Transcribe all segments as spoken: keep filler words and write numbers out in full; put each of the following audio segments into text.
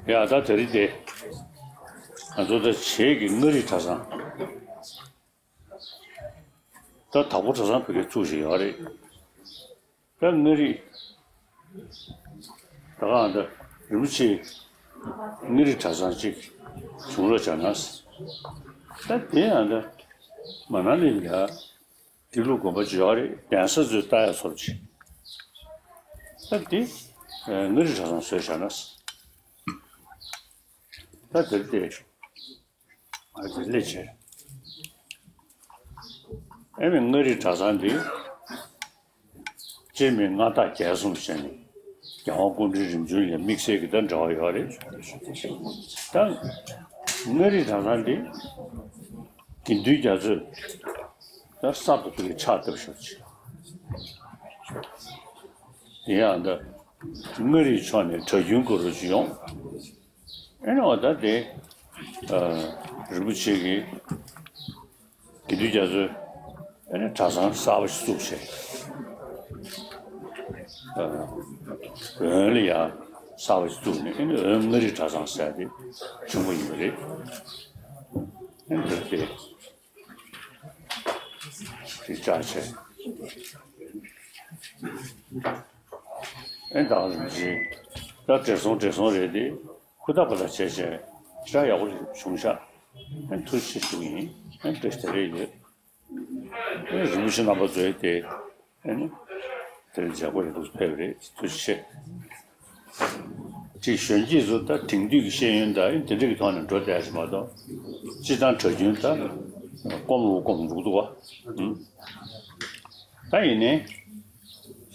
ཡ་ད་དེ་རིང་དེ། ང་ཚོ་ད་བྱེས་ཀྱི་མངའ་རིས་གྲྭ་ཚང་། ད་དྭགས་པོ་གྲྭ་ཚང་བོད་སྐད་བཙུགས་བཞིན་ཡོད་རེད། ད་མངའ་རིས། ད་གང་ད་རིན་པོ་ཆེ་མངའ་རིས་གྲྭ་ཚང་གཅིག་བྱུང་རོགས་བྱ་ན། ད་དེ་ཡང་ད་མ་ན་ལི་ལ་དེ་ལུགས་དགོན་པ་ཅིག་ཡོད་རེད། གདན་ས་ཚོས་ལྟ་ཡ་ཚོར་ཅིག་ད་དེ་མངའ་རིས་གྲྭ་ཚང་བཟོས་བྱ་ན། ད་དེར་བལྟས། ཨ་ཙི་ལེ་ཆེ། ཨེ་མི་མངའ་རིས་གྲྭ་ཚང་འདི། སྤྱིར་མི་མངའ་བདག་རྒྱལ་གསུམ་ཟེར་ནས། རྒྱལ་དབང་སྐུ་ཕྲེང་རིམ་བྱོན་ལ་དམིགས་བསལ་གྱི་ད་འབྲེལ་བ་ཡོད་རེད། ད་མངའ་རིས་གྲྭ་ཚང་འདི། དགེ་འདུན་རྒྱ་མཚོས་ད་གསར་དུ་ཕ་གིར་ཕྱག་བཏབ་ཤོག་ཅིག་དེ་ཡང་ད་མངའ་རིས་ཕྱོགས་ནས་གྲྭ་རྒྱུན་དགོས་རོགས་ཅིག་ཡོང་། ཨེ་ནི་འོ་ད་དེ། ཨ། རིན་པོ་ཆེ་གིས་དགེ་འདུན་རྒྱ་མཚོས་ཨེ་ནི་གྲྭ་ཚང་གསར་པ་ཞིག་བཙུགས་བྱས། ཨ། འོན་ལ་ཡང་གསར་པ་ཞིག་བཙུགས་ནས་ཨེ་ནི་འོན་མངའ་རིས་གྲྭ་ཚང་ཟེར་ཏེ་བྱུང་བ་ཡིན་པ་རེད། ཨེ་འདིར་དེ་ཞིག་བཅར་བྱས། ཨེ་ད་རིན་ཆེན་ད་བགྲེས་སོང་བགྲེས་སོང་རེད་དེ། ཧུར་ཐག་པ་ལ་བྱས་བྱས་ཞེ་དྲག་ཡག་པོ་བྱུང་ཤག་ཨེ་ཐུགས་རྗེ་ཆེ་ཞུ་གི་ཡིན། ཨེ་བཀྲ་ཤིས་བདེ་ལེགས་ཡོད། ཨེ་རིན་པོ་ཆེ་རྣམ་པ་ཚོས་དེ་ཨེ་ནི་དེ་རིང་མཛད་སྒོ་ཡག་པོ་ཕེབས་རེད། ཐུགས་རྗེ་ཆེ། ཅིག་གཞོན་སྐྱེས་ཚོ་ད་དེང་དུས་ཀྱི་ཤེས་ཡོན་དང་ཨེ་དེ་འདྲ་གི་ཐོག་ནས་འགྲོ་བསྡད་ཞིག་མ་གཏོགས། སྤྱིར་བཏང་གྲྭ་རྒྱུན་ད་སྐོམ་རུ་སྐོམ་རུ་འདུག་བ། ཨུམ། ད་ཡིན་ནའི་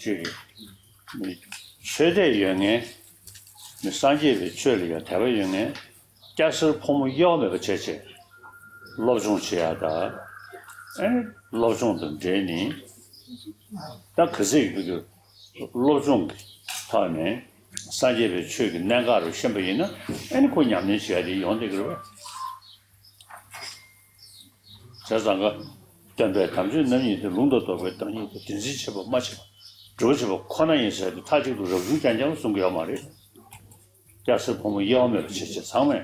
ཅིག་ཆོས་དད་ཡོད་མཁན། མི་སངས་རྒྱས་པའི་ཆོས་ལ་ཡང་དད་པ་ཡོད་མཁན། སྐྱ་སེར་ཕོ་མོ་དབྱེ་བ་མེད་པ་བྱས་བྱས་སློབ་སྦྱོང་བྱེད་ཡ་ད། ཨེ་སློབ་སྦྱོང་དང་འབྲེལ་ནས་ད་ག་ཚད་ཡོད་རྒྱུ་སློབ་སྦྱོང་གི་ཐོག་ནས་སངས་རྒྱས་པའི་ཆོས་ཀྱི་གནད་འགག་རུ་ཤེས་པ་ཡིན་ན། ཨེ་ནི་ཁོ་ཉམས་ལེན་བྱེད་ཡ་དེ་ཡོང་བསྡད་ཀྱི་རེད་པ། བྱས་ཙང་ཀ་སྟོན་པས་དམ་ཆོས་རྣམ་གཉིས་ཏེ། ལུང་དང་རྟོགས་པའི་བདག་ཉིད་དོ། དེ་འཛིན་བྱེད་པ་སྨྲ་བྱེད་པ། སྒྲུབ་པ་བྱེད་པ་ཁོ་ན་ཡིན་ཟེར་ཏེ་མཐའ་གཅིག་ཏུ་རབ་བྱུང་རྐྱང་རྐྱང་གསུང་གི་ཡོད་མ་རེད། སྐྱ་སེར་ཕོ་མོ་དབྱེ་བ་མེད་པ་བྱེད་བྱེད་ཚང་མས་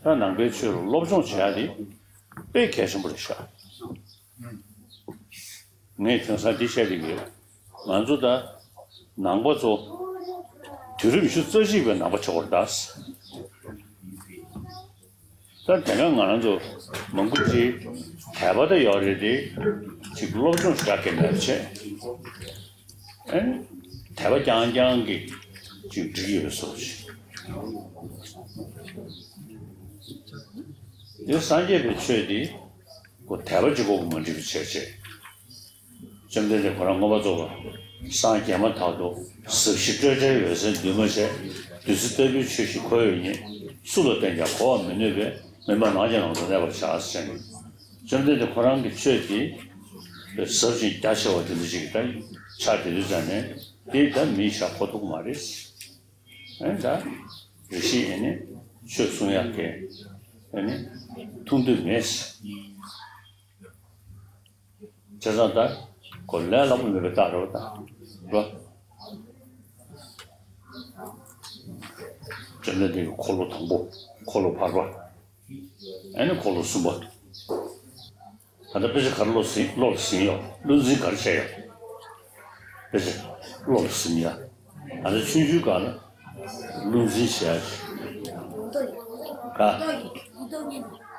ད་ནང་པའི་ཆོས་ལ་སློབ་སྦྱོང་བྱེད་ཡ་དེ་དཔེ་གལ་ཆེན་པོ་རེད་ཤག་ངས་དེང་སང་འདི་བཤད་ཀྱི་ཡོད། ང་ཚོ་ད་ནང་པ་ཚོ་དུས་རབས་ཉི་ཤུ་རྩ་གཅིག་པའི་ནང་པ་ཆགས་པ་རེད་ད། ད་དེ་སྔ་ང་རང་ཚོ་མང་པོ་ཅིག་དད་པ་ད་ཡོད་རེད་དེ། ཅིག་སློབ་སྦྱོང་ཞེ་དྲག་གི་མེད་པ་བྱས། ཨེ་དད་པ་རྐྱང་རྐྱང་གིས་ཅིག་འགྲིག་ཡོད་པའི་བཟོ་ཅིག་དེ་སངས་རྒྱས་པའི་ཆོས་དེ་ཁོ་དད་པ་གཅིག་པོ་གིས་མ་འགྲིག་པ་བྱས་བྱས། བཅོམ་ལྡན་འདས་ཁོ་རང་མངོན་པར་རྫོགས་པར་སངས་རྒྱས་མ་ཐག་ཏུ། ཟབ་ཞི་སྤྲོས་བྲལ་འོད་གསལ་འདུས་མ་བྱས། བདུད་རྩི་ལྟ་བུའི་ཆོས་ཤིག་ཁོ་བོས་རྙེད། སུ་ལ་བསྟན་ཀྱང་གོ་བར་མི་ནུས་པས། མི་སྨྲ་ནགས་ཀྱི་ནང་དུ་གནས་པར་བྱ་ཟེར་ནས། བཅོམ་ལྡན་འདས་ཁོ་རང་གི་ཆོས་དེ་ཟབ་ཅིང་རྒྱ་ཆེ་བ་དེ་འདྲ་ཞིག་ད་ཆགས་བསྡད་དུས་ཙང་ནས། དེ་ད་མིས་བཞག་གོ་ཐུབ་ཀྱི་མ་རེད། ཨེ་ད་རེ་ཞིག་ཨེ་ནི་ཆོས་གསུང་ཡག་གི་ཨེ་ནི་ཐུགས་འདོད་མེད། བྱས་ཙང་ད་ཁོ་ལས་སླ་པོ་མེད་པའི་རྟགས་རེད་པ། ད་རོ། བཅོམ་ལྡན་འདས་ཀྱི་འཁོར་ལོ་དང་པོ། འཁོར་ལོ་བར་པ། ཨ་ནི་འཁོར་ལོ་གསུམ་པ། ད་ལྟ་དཔེ་ཆ་ག་རེ་བློ་ཟིན། བློ་ལ་ཟིན་ཡོད། བློ་འཛིན་ག་རེ་བྱས་ཡོད། དཔེ་ཆ་བློ་ལ་ཟིན་ཡ། ད་ལྟ་ཆུང་ཆུང་སྒང་ལ་བློ་འཛིན་བྱས་ཡ། ག་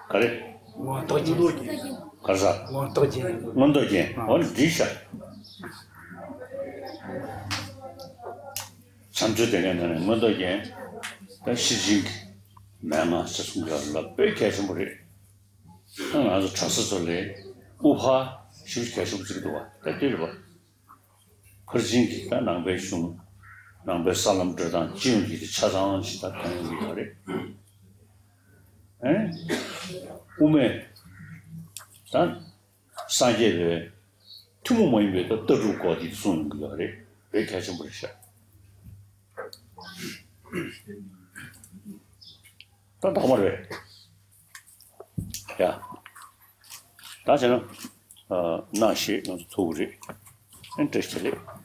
ག་རེ། མངོན་རྟོགས་རྒྱན། ག་རེ་ཟ། མངོན་རྟོགས་རྒྱན། མངོན་རྟོགས་རྒྱན། འོ་ན་འགྲིག་ཤག་བྱམས་ཆོས་སྡེ་ལྔའི་ནང་ནས་མངོན་རྟོགས་རྒྱན། ད་ཤེར་ཕྱིན་གྱི་མན་ངག་ཟེར་གསུང་གི་ཡོད་ལ་དཔེ་གལ་ཆེན་པོ་རེད། ད་ང་ཚོ་གྲྭ་ས་ཚོ་ལས་དབུ་ཕར་ཞེ་པོ་གལ་ཆེན་པོ་བརྩི་གི་འདུག་བ། ད་དེ་རེད་བ། ཕར་ཕྱིན་གྱི་ད་ནང་པའི་གཞུང་། ནང་པའི་ས་ལམ་བགྲོད་སྟངས་སྤྱི་ཡོངས་ཀྱི་དེ་ཆ་ཚང་ཞིག་ད་མཐོང་གི་ཡོད་རེད། ཨེ། དབུ་མས་ད་སངས་རྒྱས་པའི་ཐུན་མོང་མ་ཡིན་པའི་ད་ལྟ་གྲུབ་སྐོར་དེ་གསུང་ཡོང་གི་ཡོད་རེད། དཔེ་གལ་ཆེན་པོ་རེད་ཤག་ད་དག་མ་རེད། ཡ། ད་བྱས་ན། ཨ། གནང་ཞིག་ང་ཚོ་ཐུག་གི་རེད། ཨེ་བཀྲ་ཤིས་བདེ་ལེགས།